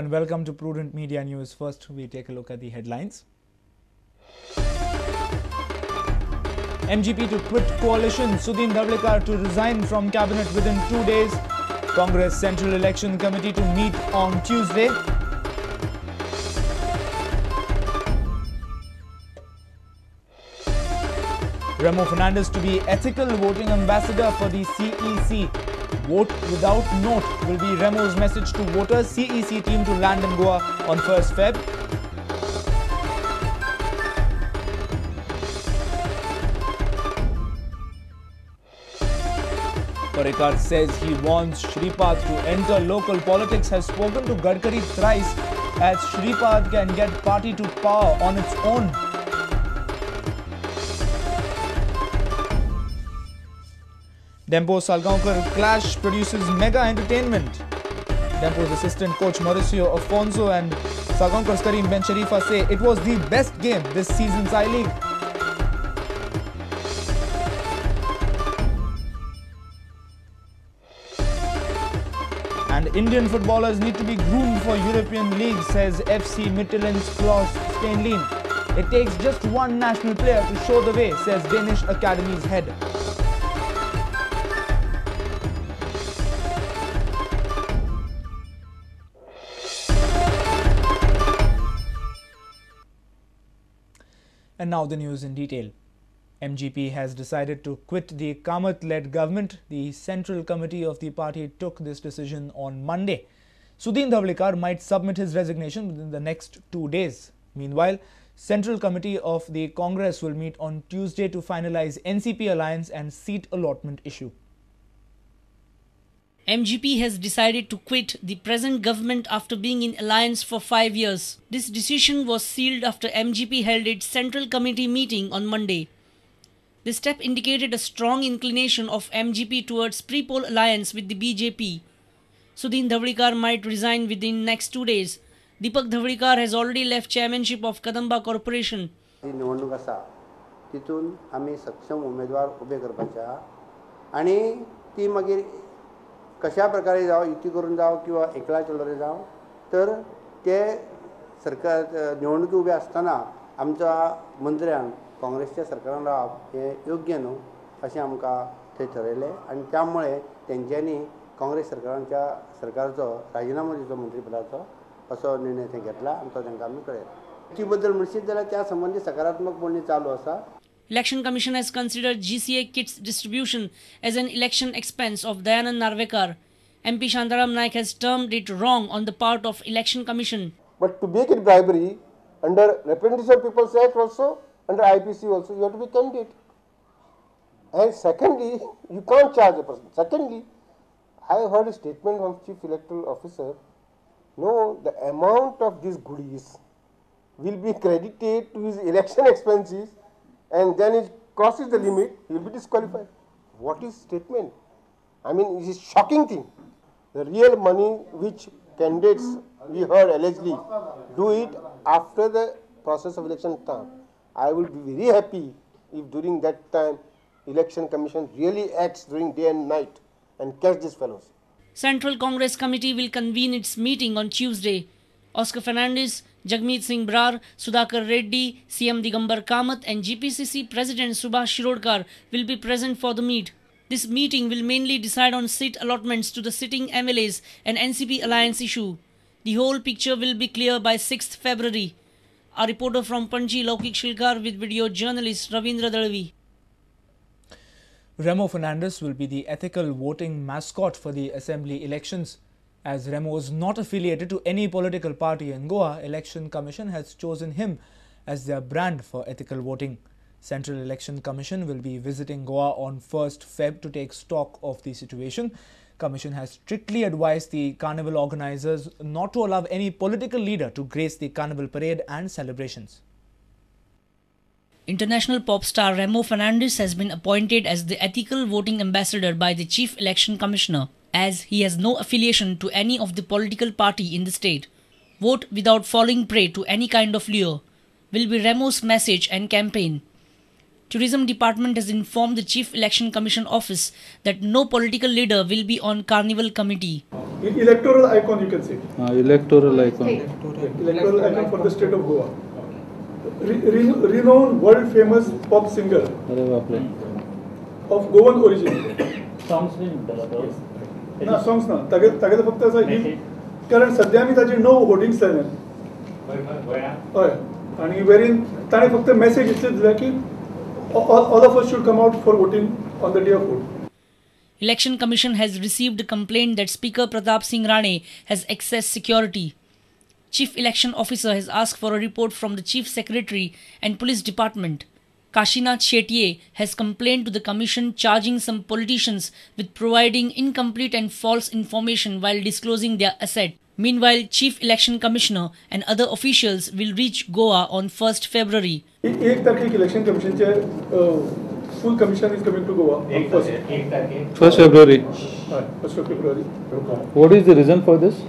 and welcome to Prudent Media News. First, we take a look at the headlines. MGP to quit coalition, Sudin Dhavalikar to resign from cabinet within 2 days. Congress Central Election Committee to meet on Tuesday. Remo Fernandes to be ethical voting ambassador for the CEC. Vote without note will be Remo's message to voters. CEC team to land in Goa on 1st Feb. Parrikar says he wants Shripad to enter local politics, has spoken to Gadkari thrice as Shripad can get party to power on its own. Dempo Salgaonkar clash produces mega entertainment. Dempo's assistant coach Mauricio Afonso and Salgaonkar's Karim Bencherifa say it was the best game this season's I-League. And Indian footballers need to be groomed for European League, says FC Midtjylland's Claus Steinlein. It takes just one national player to show the way, says Danish Academy's head. And now the news in detail. MGP has decided to quit the Kamath-led government. The Central Committee of the party took this decision on Monday. Sudin Dhavalikar might submit his resignation within the next 2 days. Meanwhile, Central Committee of the Congress will meet on Tuesday to finalize NCP alliance and seat allotment issue. MGP has decided to quit the present government after being in alliance for 5 years. This decision was sealed after MGP held its Central Committee meeting on Monday. This step indicated a strong inclination of MGP towards pre-poll alliance with the BJP. Sudin Dhavalikar might resign within next 2 days. Deepak Dhavalikar has already left chairmanship of Kadamba Corporation. निवडणूक आसा तितून आमी सक्षम उमेदवार उबे करपाचे आहा आनी ती मागीर कशा प्रकारे जावं युती करून जावं किंवा एकला चलोरे जावं तर ते सरकार निवडणुकी उबे आसतना आमच्या मंत्र्यान काँग्रेसच्या सरकारान रावप हें योग्य न्हू अशें आमकां थंय ठरयलें आनी त्यामुळे तेंच्यांनी काँग्रेस सरकाराच्या सरकारचो राजिनामो दिवचो मंत्रीपदाचो असो निर्णय थंय घेतला आनी तो तांकां आमी कळयला. ती बद्दल म्हणशीत जाल्यार त्या संबंदी सकारात्मक बोलणी चालू आसा. Election Commission has considered GCA kits distribution as an election expense of Dayanand Narvekar. MP Shantaram Naik has termed it wrong on the part of Election Commission. But to make it bribery, under Representation of People's Act also, under IPC also, you have to be candid. And secondly, you can't charge a person. Secondly, I heard a statement from Chief Electoral Officer, no, the amount of these goodies will be credited to his election expenses and then it crosses the limit, he will be disqualified. What is statement? I mean, it is a shocking thing. The real money which candidates, we heard allegedly, do it after the process of election time. I will be very happy if during that time Election Commission really acts during day and night and catch these fellows. Central Congress Committee will convene its meeting on Tuesday. Oscar Fernandes, Jagmeet Singh Brar, Sudhakar Reddy, CM Digambar Kamath and GPCC President Subhash Shirodkar will be present for the meet. This meeting will mainly decide on seat allotments to the sitting MLAs and NCP alliance issue. The whole picture will be clear by 6th February. Our reporter from Panji, Laukik Shilkar, with video journalist Ravindra Dalvi. Remo Fernandes will be the ethical voting mascot for the assembly elections. As Remo is not affiliated to any political party in Goa, Election Commission has chosen him as their brand for ethical voting. Central Election Commission will be visiting Goa on 1st Feb to take stock of the situation. Commission has strictly advised the carnival organizers not to allow any political leader to grace the carnival parade and celebrations. International pop star Remo Fernandes has been appointed as the ethical voting ambassador by the Chief Election Commissioner, as he has no affiliation to any of the political party in the state. Vote without falling prey to any kind of lure will be Remo's message and campaign. Tourism Department has informed the Chief Election Commission Office that no political leader will be on Carnival Committee. Electoral icon, you can say. Electoral icon. Electoral icon for the state of Goa. Renowned world famous pop singer of Goan origin. Songs बी म्हणटालो तो? ना, songs ना. तागेलो फक्त आसा कारण सद्या आमी ताचे 9 होर्डिंग्स लायल्यात. हय, आनी वेरीन ताणें फक्त मॅसेज इतले दिल्या की all of us should come out for voting on the day of vote. Election Commission has received a complaint that Speaker Pratap Singh Rane has excess security. Chief Election Officer has asked for a report from the Chief Secretary and Police Department. Kashinath Shetye has complained to the Commission charging some politicians with providing incomplete and false information while disclosing their asset. Meanwhile, Chief Election Commissioner and other officials will reach Goa on 1st February. 1 तारखेक Election Commission full commission is coming to Goa on 1st February. 1st of February. What is the reason for this?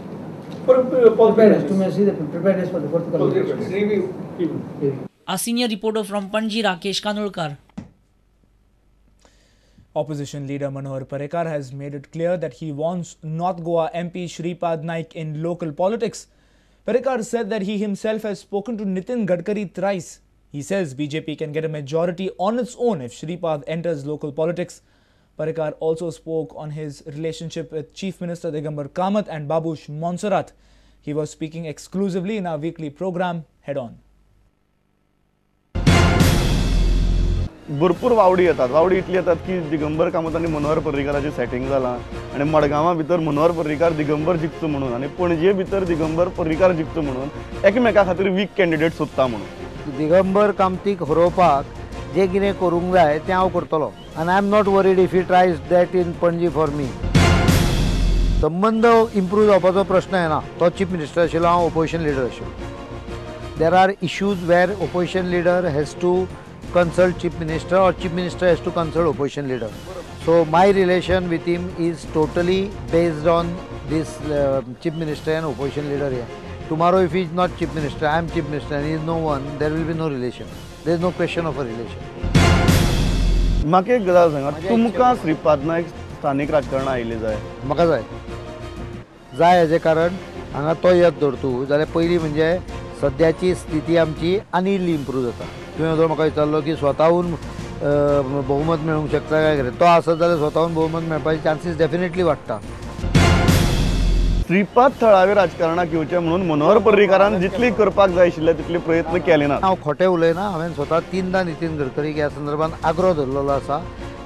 For preparedness, to see the preparedness for the political review. Our senior reporter from Panji, Rakesh Kanolkar. Opposition leader Manohar Parrikar has made it clear that he wants North Goa MP Shripad Naik in local politics. Parrikar said that he himself has spoken to Nitin Gadkari thrice. He says BJP can get a majority on its own if Shripad enters local politics. Parrikar also spoke on his relationship with Chief Minister Digambar Kamath and Babush Monserrat. He was speaking exclusively in our weekly program, Head On. भरपूर वावडी येतात, वावडी इतली येतात की दिगंबर कामत आनी Manohar पर्रीकाराचें setting जालां आनी मडगांवा भितर मनोहर पर्रीकार दिगंबर जिखचो म्हणून आनी पणजे भितर दिगंबर पर्रीकार जिखचो म्हणून एकमेका खातीर वीक कॅन्डिडेट सोदता म्हणून. दिगंबर कामतीक हरोवपाक जें कितें करूंक जाय तें हांव करतलो आनी I am not worried if he tries that in Panaji for me. संबंद इम्प्रूव जावपाचो प्रश्न येना. तो चीफ मिनिस्टर आशिल्लो, हांव ओपोजिशन लिडर आशिल्लो. There are issues where opposition leader has to consult chief minister or chief minister has to consult opposition leader. So my relation with him is totally based on this chief minister and opposition leader here. Tomorrow if he is not chief minister, I am chief minister and he is no one, there will be no relation. There is no question of a relation. म्हाका एक गजाल सांगा, तुमकां श्रीपाद नायक स्थानीक राजकारणां आयिल्ले जाय? म्हाका जाय जाय हेजें कारण हांगा तो येत धरतू जाल्यार पयलीं म्हणजे सद्याची स्थिती आमची आनी इल्ली इम्प्रूव जाता. तुवें जर म्हाका विचारलो की स्वताहून बहुमत मेळूंक शकता काय कितें, तो आसत जाल्यार स्वताहून बहुमत मेळपाचे चान्सीस डेफिनेटली वाडटा. श्रीपाद थळावे राजकारणाक येवचें म्हणून मनोहर पर्रीकारान जितली करपाक जाय आशिल्ले तितले प्रयत्न केले ना. हांव खोटें उलयना, हांवें स्वता 3दा नितीन गडकरीक ह्या संदर्भात आग्रो धरलेलो आसा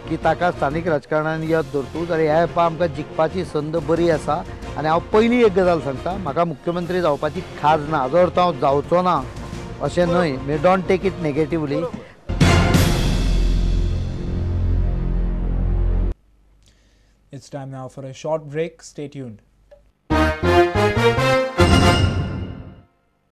की ताका स्थानीक राजकारणान येत धरतू जाल्यार ह्या हेपा आमकां जिखपाची संद बरी आसा. आनी हांव पयलीं एक गजाल सांगता, म्हाका मुख्यमंत्री जावपाची खाज ना, हाजो अर्थ हांव जावचो ना अशें न्हय. मे don't take it negatively. It's time now for a short break. Stay tuned.